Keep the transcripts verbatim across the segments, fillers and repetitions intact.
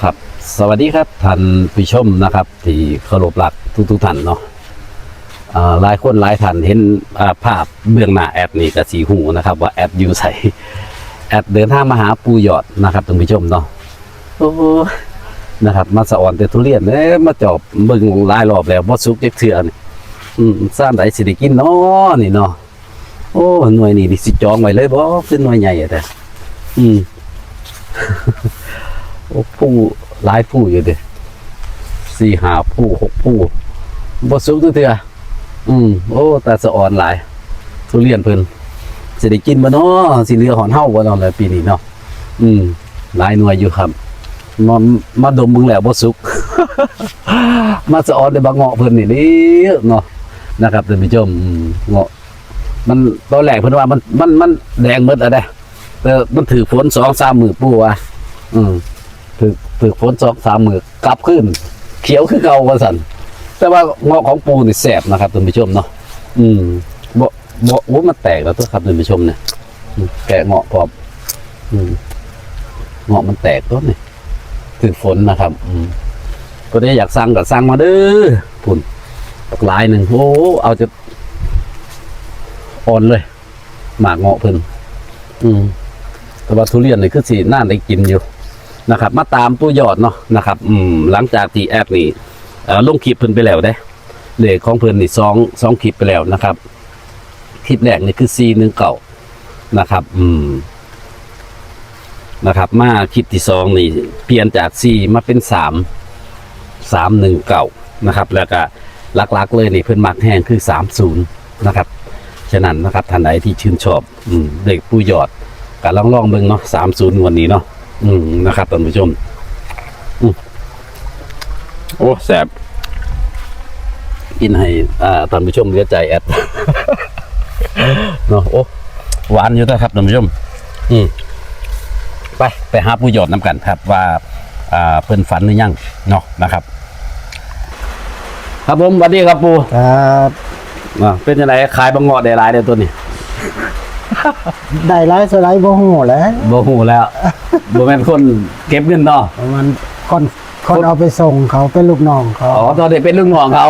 ครับ สวัสดีครับท่านผู้ชมนะครับ ที่เคารพรักทุกๆท่านเนาะ อ่า หลายคนหลายท่านเห็น อ่า ภาพเบื้องหน้าแอดนี่ก็สิฮู้นะครับ ว่าแอดอยู่ไส แอดเดินทางมาหาปู่ยอดนะครับท่านผู้ชมเนาะ โอ้ นะครับ มาสะออนแต่ทุเรียน เอ้ย มาจอบเบิ่งหลายรอบแล้ว บ่สุกจักเทื่อนี่ อืม ซ่านใดสิได้กินน้อนี่เนาะ โอ้ หน่วยนี่นี่สิจองไว้เลยบ่ คือหน่วยใหญ่อะแต่ อืม โอ้ ภูหลายภูอยู่เด้ สี่ห้าภู หกภู บ่สุกจักเทื่อ อืม โอ้ ตาสะออนหลาย ทุเรียนเพิ่น สิได้กินบ่น้อ สิเหลือฮอดเฮาบ่น้อล่ะปีนี้เนาะ อืม หลายหน่วยอยู่ครับ มา มาดมเบิ่งแล้วบ่สุก มาสะออนแต่บักเงาะเพิ่นนี่เด้เนาะ นะครับท่านผู้ชม อืม เงาะ มันตอนแรกเพิ่นว่ามัน มัน มันแดงหมดแล้วเด้ แต่มันถืกฝนสองสามมื้อปู่ว่า อืม ถืก ถืกฝนสองสามมื้อกลับคืน เขียวคือเก่าว่าซั่น แต่ว่าเงาะของปู่นี่แซ่บนะครับท่านผู้ชมเนาะ อืม บ่ บ่ โอ้ มันแตกแล้วตัวครับท่านผู้ชมเนี่ย อืม แกะเงาะพร้อม อืม เงาะมันแตกตัวนี่ ถืกฝนนะครับ อืม ผู้ใดอยากสั่งก็สั่งมาเด้อ พุ้น บักหลายหนึ่ง โอ้ เอาจะอ่อนเลย หมากเงาะเพิ่น อืม แต่ว่าทุเรียนนี่คือสินานได้กินอยู่นะครับ มาตามปู่ยอดเนาะนะครับ อืม หลังจากที่แอดนี่ เอ่อ ลงคลิปเพิ่นไปแล้วเด้ เลขของเพิ่นนี่สอง สองคลิปไปแล้วนะครับ คลิปแรกนี่คือสี่หนึ่งเก้านะครับ อืม นะครับ มาคลิปที่สองนี่เปลี่ยนจากสี่มาเป็นสาม สามหนึ่งเก้านะครับ แล้วก็หลักๆเลยนี่เพิ่นมักแฮงคือสามศูนย์นะครับ ฉะนั้นนะครับ ท่านใดที่ชื่นชอบ อืม เลขปู่ยอด ก็ลองลองเบิ่งเนาะ สามศูนย์ งวดนี้เนาะ อืม นะครับท่านผู้ชม อืม โอ้ แซ่บ กินให้ อ่า ท่านผู้ชมเหลือใจแอด เนาะ โอ้ หวานอยู่นะครับท่านผู้ชม อืม ไป ไปหาปู่ยอดนำกันครับ ว่า อ่า เพิ่นฝันหรือยังเนาะนะครับ ครับผม สวัสดีครับปู่ ครับ อ่า เป็นจังได๋ ขายบักเงาะได้หลายเด้อตัวนี้ ได้หลายเท่าใดบ่ฮู้แหละ บ่ฮู้แล้ว บ่แม่นคนเก็บเงินเนาะ มันคน คนเอาไปส่งเขา เป็นลูกน้องเขา อ๋อ ตอนนี้เป็นลูกน้องเขา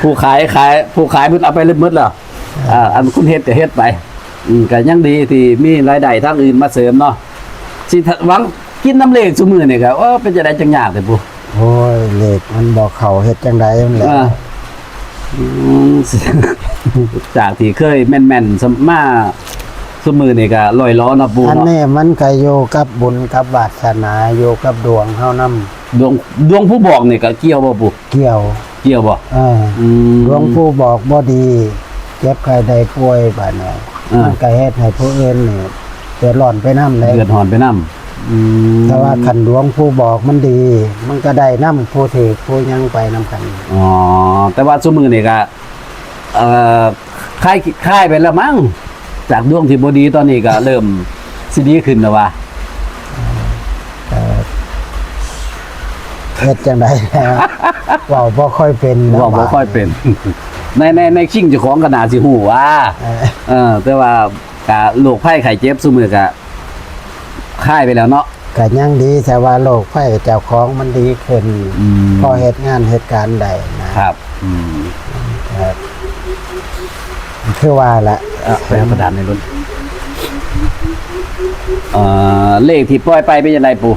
ผู้ขายขาย ผู้ขายเพิ่นเอาไปหมดแล้ว อ่า อันคุณเฮ็ดก็เฮ็ดไป อืม ก็ยังดีที่มีรายได้ทางอื่นมาเสริมเนาะ สิหวังกินนำเลขซุมื้อนี่ก็ โอ้ เป็นจังได๋จังยากแท้ปู่ โอ้ย เลขมันบ่เข้า เฮ็ดจังใด๋มันแหละ อ่า อืม จากที่เคยแม่นๆ สม- มาซุมื้อนี่ก็ล่อยหลอเนาะปู่เนาะ อันนี้มันก็อยู่กับบุญกับวาสนา อยู่กับดวงเฮานำ ดวง ดวงผู้บอกนี่ก็เกี่ยวบ่ปู่ เกี่ยว เกี่ยวบ่ เออ อืม ดวงผู้บอกบ่ดี เจ็บไข้ได้ป่วยบาดนี้ อ่า มันก็เฮ็ดให้ผู้อื่นนี่เดือดร้อนไปนำเลย เดือดร้อนไปนำ อืม แต่ว่าคันดวงผู้บอกมันดี มันก็ได้นำผู้ถืกผู้หยังไปนำกัน อ๋อ แต่ว่าซุมื้อนี่ก็ เอ่อ คลาย คลายไปแล้วมั้ง จากดวงที่บ่ดีตอนนี้ก็เริ่มสิดีขึ้นแล้วว่า เอ่อ เฮ็ดจังใด๋ เว้าบ่ค่อยเป็น เว้าบ่ค่อยเป็น ใน ใน ในคิงเจ้าของก็น่าสิฮู้ว่า เออ เออ แต่ว่า กะโรคภัยไข้เจ็บซุมื้อกะคลายไปแล้วเนาะ กะยังดี แต่ว่าโรคภัยเจ้าของมันดีขึ้น อืม พอเฮ็ดงานเฮ็ดการได้นะ ครับ อืม ครับ คือว่าละ เอ่อ ไปเอากระดาษในรถ เอ่อ เลขที่ปล่อยไปเป็นจังได๋ปู่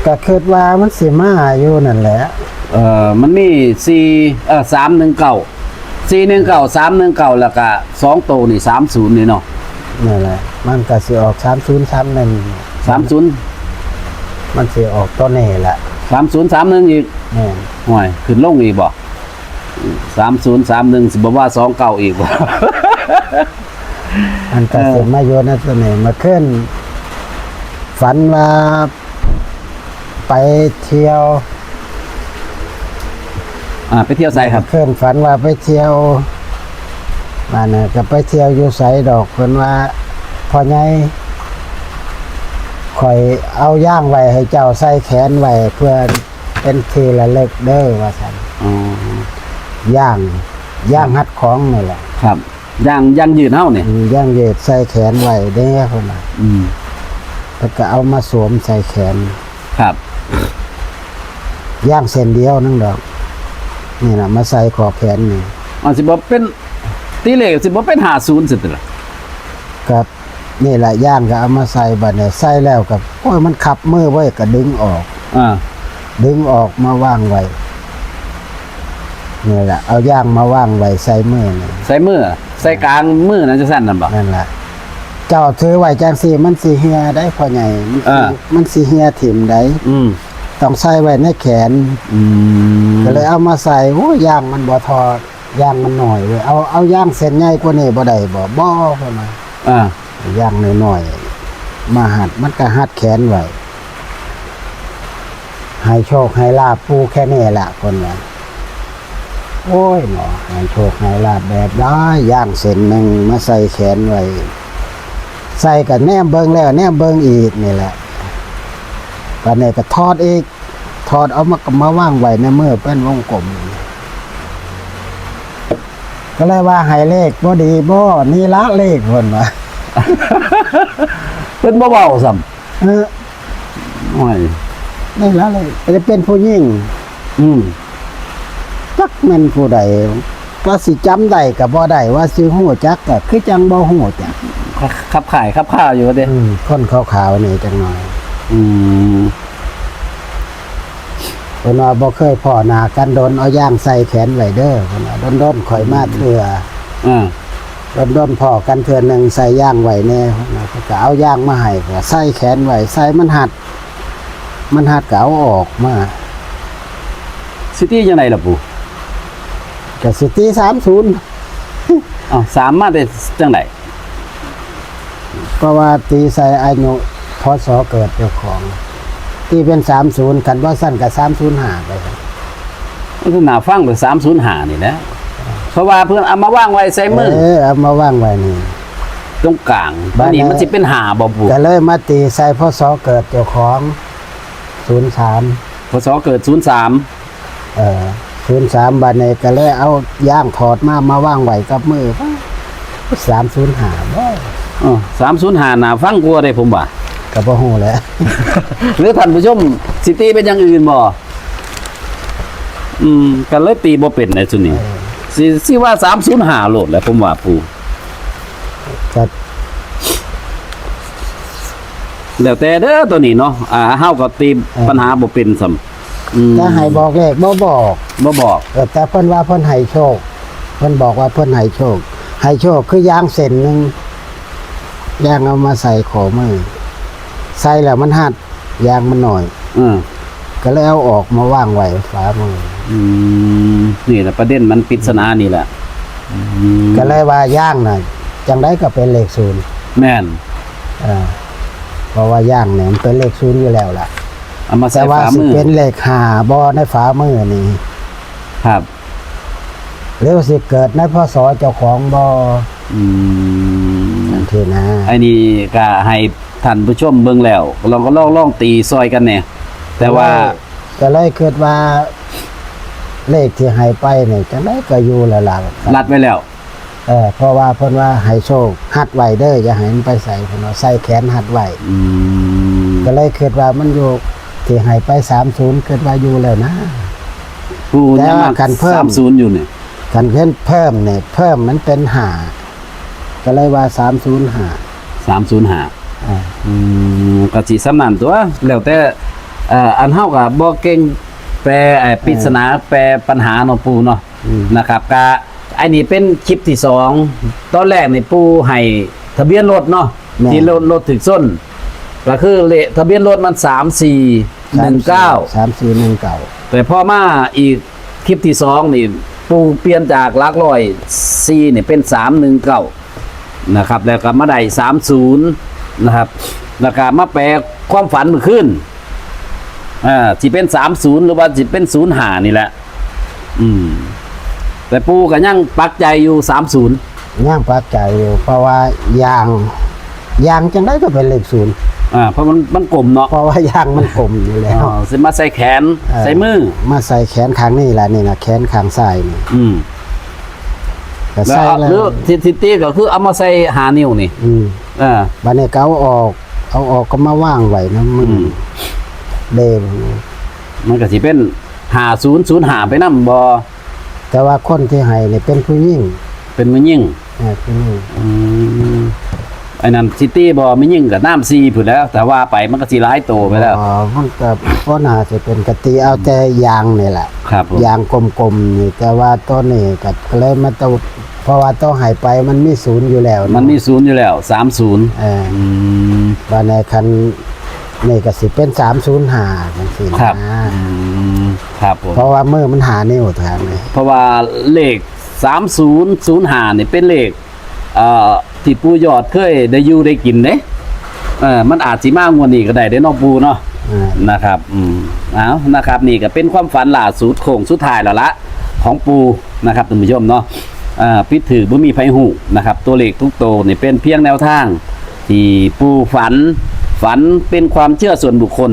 ก็คิดว่ามันสิมาอยู่นั่นแหละ เอ่อ มันมีสี่ เอ่อ สามหนึ่งเก้า สี่หนึ่งเก้า สามหนึ่งเก้า แล้วก็สองโตนี่ สามศูนย์ นี่เนาะ นั่นแหละ มันก็สิออก สามศูนย์ สามหนึ่ง สามศูนย์ มันสิออกตัวนี้แหละ สามศูนย์ สามหนึ่ง อีก แม่น ห่วย ขึ้นลงอีกบ่ สามศูนย์ สามหนึ่ง สิบ่ว่า สองเก้า อีกบ่ มันก็ เออ สิมาอยู่ในตัวนี้ เมื่อคืนฝันว่า ไปเที่ยว อ่า ไปเที่ยวไสครับ เพิ่นฝันว่าไปเที่ยว บ้านน่ะก็ไปเที่ยวอยู่ไสดอก เพิ่นว่า "พ่อใหญ่ ข้อยเอายางไว้ให้เจ้าใส่แขนไว้ เพื่อเป็นที่ระลึกเด้อ" ว่าซั่น อ๋อ ยาง ยางรัดของนี่แหละ ครับ ยาง ยางยืดเฮาเนี่ย อืม ยางยืดใส่แขนไว้เด้อ เพิ่นว่า อืม แล้วก็เอามาสวมใส่แขน ครับ ยางเส้นเดียวนึงดอก นี่นะมาใส่ข้อแขนนี่ มันสิบ่เป็น ตีเลขสิบ่เป็นห้าศูนย์สิติล่ะ ครับ นี่แหละยางก็เอามาใส่บัดนี้ ใส่แล้วก็ โอ้ย มันคับมือไว้ก็ดึงออก อ่า ดึงออกมาวางไว้ นี่แหละ เอายางมาวางไว้ใส่มือนี่ ใส่มือ ใส่กลางมือนั่นจังซั่นนั่นบ่ นั่นแหละ เจ้าถือไว้จังซี่มันสิเหี่ยได้พ่อใหญ่ มันสิ อ่า มันสิเหี่ยถิ่มได้ อืม ต้องใส่ไว้ในแขน อืม ก็เลยเอามาใส่ โอ้ย ยางมันบ่ทอ ยางมันหน่อยเว้ย เอา เอายางเส้นใหญ่กว่านี้บ่ได้บ่ บ่ เพิ่นว่า อ่า ยางน้อยๆ มาหัด มันก็หัดแขนไว้ ให้โชคให้ลาภปู่แค่นี้ล่ะ เพิ่นว่า โอ้ยเนาะ ให้โชคให้ลาภแบบใด ยางเส้นหนึ่งมาใส่แขนไว้ ใส่ก็แนมเบิ่งแล้วแนมเบิ่งอีกนี่แหละ บัดนี้ก็ถอดอีก ถอดเอามา ก็มาวางไว้ในมือเป็นวงกลม ก็เลยว่าให้เลขบ่ดีบ่ นี่ละเลข เพิ่นว่า เพิ่นบ่เว้าซ้ำ เออ โอ้ย นี่ละเลข จะเป็นผู้หญิง อืม จักแม่นผู้ใด ว่าสิจำได้ก็บ่ได้ ว่าสิฮู้จักก็คือจังบ่ฮู้จัก ขับข่ายขับข่าวอยู่เด้ อืม คนขาวๆนี่จังหน่อย อืม เพิ่นว่าบ่เคยพ้อหน้ากันโดน เอายางใส่แขนไว้เด้อ เพิ่นว่าโดนๆค่อยมาเทื่อ อ่า โดนๆพ้อกันเทื่อหนึ่ง ใส่ยางไว้แน่ เพิ่นว่า ก็เอายางมาให้ ก็ใส่แขนไว้ ใส่มันหัด มันหัดก็เอาออกมา สิตีจังไดล่ะปู่ ก็สิตีสามศูนย์ อ้าว สามมาแต่จังได เพราะว่าตีใส่อายุ พ.ศ. เกิดเจ้าของ ตีเป็นสามศูนย์ คันบ่ซั่นก็สามศูนย์ห้าไป มันคือหน้าฟังเป็นสามศูนย์ห้านี่แหละ เพราะว่าเพิ่นเอามาวางไว้ใส่มือ เออ เอามาวางไว้นี่ ตรงกลาง บัดนี้ อันนี้มันสิเป็นห้าบ่ปู่ ก็เลยมาตีใส่ พ.ศ. เกิดเจ้าของ ศูนย์สาม พ.ศ. เกิด ศูนย์สาม เออ ศูนย์สาม บัดนี้ก็เลยเอายางถอดมา มาวางไว้กับมือ สามศูนย์ห้าบ่ เออ สามศูนย์ห้า น่าฟังกว่าเด้ผมว่า ก็บ่ฮู้แหละ หรือท่านผู้ชมสิตีเป็นอย่างอื่นบ่ อืม ก็เลยตีบ่เป็นในชุดนี้ เออ สิ สิว่า สามศูนย์ห้า โลดแหละผมว่าปู่ ก็ แล้วแต่เด้อตัวนี้เนาะ อ่า เฮาก็ตี เออ ปัญหาบ่เป็นซ้ำ อืม จะให้บอกเลขบ่บอก บ่บอก เออ แต่เพิ่นว่าเพิ่นให้โชค เพิ่นบอกว่าเพิ่นให้โชค ให้โชคคือยางเส้นหนึ่ง ยางเอามาใส่ข้อมือ ใส่แล้วมันหัด ยางมันหน่อย อืม ก็เลยเอาออกมาวางไว้ฝามือ อืม นี่แหละประเด็นมันปริศนานี่แหละ อืม ก็เลยว่ายางน่ะ จังใดก็เป็นเลขศูนย์ แม่น เออ เพราะว่ายางเนี่ยมันเป็นเลขศูนย์อยู่แล้วล่ะ เอามาใส่ แต่ว่า ฝามือ สิเป็นเลขห้าบ่ในฝามือนี่ ครับ หรือว่าสิเกิดใน พ.ศ. เจ้าของบ่ อืม จังซี้นะ อันนี้ก็ให้ท่านผู้ชมเบิ่งแล้ว ลอง ก็ลอง ลองตีซอยกันแหน่ แต่ว่า ก็เลย ก็เลยคิดว่า เลขที่ให้ไปนี่ จังได๋ก็อยู่แล้วล่ะ รัดไว้แล้ว เออ เพราะว่าเพิ่นว่าให้โชค หัดไว้เด้อ อย่าให้มันไปไส เพิ่นว่าใส่แขนหัดไว้ อืม ก็เลยคิดว่ามันอยู่ ที่ให้ไป สามศูนย์ คิดว่าอยู่แล้วนะ ปู่ แต่ว่า ยังมา คันเพิ่ม สามศูนย์ อยู่นี่ คันเพิ่ม เพิ่มนี่ เพิ่มมันเป็น ห้า ก็เลยว่า สามศูนย์ห้า สามศูนย์ห้า อ่า อืม ก็สิส่ำนั้นตัว แล้วแต่ เอ่อ อันเฮาก็บ่เก่งแปล เอ่อ ปริศนา แปลปัญหาเนาะปู่เนาะ อืม นะครับ ก็ อันนี้เป็นคลิปที่สอง ตอนแรกนี่ปู่ให้ทะเบียนรถเนาะ แม่น ที่รถ รถถูกชน ก็คือเลขทะเบียนรถมัน สามสี่หนึ่งเก้า สามสี่หนึ่งเก้า แต่พอมาอีกคลิปที่สองนี่ ปู่เปลี่ยนจากหลักร้อยสี่นี่เป็น สามหนึ่งเก้า นะครับ แล้วก็มาได้ สามศูนย์ นะครับ แล้วก็มาแปลความฝันเมื่อคืน อ่า สิเป็น สามศูนย์ หรือว่าสิเป็น ศูนย์ห้า นี่แหละ อืม แต่ปู่ก็ยังปักใจอยู่ สามศูนย์ ยังปักใจอยู่ เพราะว่ายาง ยางจังได๋ก็เป็นเลขศูนย์ อ่า เพราะมัน มันกลมเนาะ เพราะว่ายางมันกลมอยู่แล้ว อ่า สิมาใส่แขน เออ ใส่มือ มาใส่แขนข้างนี้ล่ะ นี่นะ แขนข้างซ้ายนี่ อืม ก็ใส่ แล้วเอา แล้ว หรือที่ ที่ตีก็คือเอามาใส่ห้านิ้วนี่ อืม อ่า บัดนี้ก็เอาออก เอาออกก็มาวางไว้นะมัน อืม เด้ มันก็สิเป็นห้าศูนย์ศูนย์ห้าไปนำบ่ แต่ว่าคนที่ให้นี่เป็นผู้หญิง เป็นแม่ยิ่ง เออผู้หญิง อืมไอ้นั่นสิตีบ่แม่ยิ่งก็นำสี่พุ้นแหล้ว แต่ว่าไปมันก็สิหลายโตไปแล้ว อ๋อมันก็บ่น่าสิเป็นกะตีเอาแต่ยางนี่แหละ ครับผม ยางกลมๆนี่แต่ว่าตัวนี้ก็เลยมาตัวเพราะว่าตัวให้ไปมันมีศูนย์อยู่แล้วเาะ มันมีศูนย์อยู่แล้ว สามศูนย์ เออ อืม ว่าในคันนี่ก็สิเป็นสามศูนย์ห้าจังซี่ ครับ นะ อืมครับผม เพราะว่ามือมันหานิ้วทางนี่ เพราะว่าเลข สามศูนย์ศูนย์ห้า นี่เป็นเลขเอ่อที่ปู่ยอดเคยได้อยู่ได้กินเด้เออมันอาจสิมางวดนี้ก็ได้เด้เนาะปู่เนาะ อ่า นะครับ อืมเอานะครับ นี่ก็เป็นความฝันล่าสุดโค้งสุดท้ายแล้วละของปู่นะครับท่านผู้ชมเนาะเอ่อผิดถืกบ่มีไผฮู้นะครับ ตัวเลขทุกโตนี่เป็นเพียงแนวทาง ที่ปู่ฝัน ฝันเป็นความเชื่อส่วนบุคคล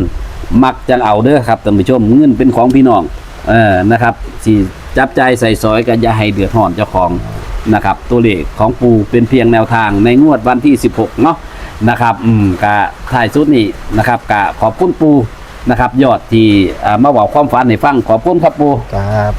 มักจังเอาเด้อครับท่านผู้ชม เงินเป็นของพี่น้อง เออนะครับสิจับจ่ายใส่สอยก็อย่าให้เดือดร้อนเจ้าของนะครับ ตัวเลขของปู่เป็นเพียงแนวทางในงวดวันที่ สิบหก เนาะนะครับ อืมกะท้ายสุดนี้นะครับกะขอบคุณปู่นะครับ ยอดที่อ่ามาบอกความฝันให้ฟัง ขอบคุณครับปู่ ครับ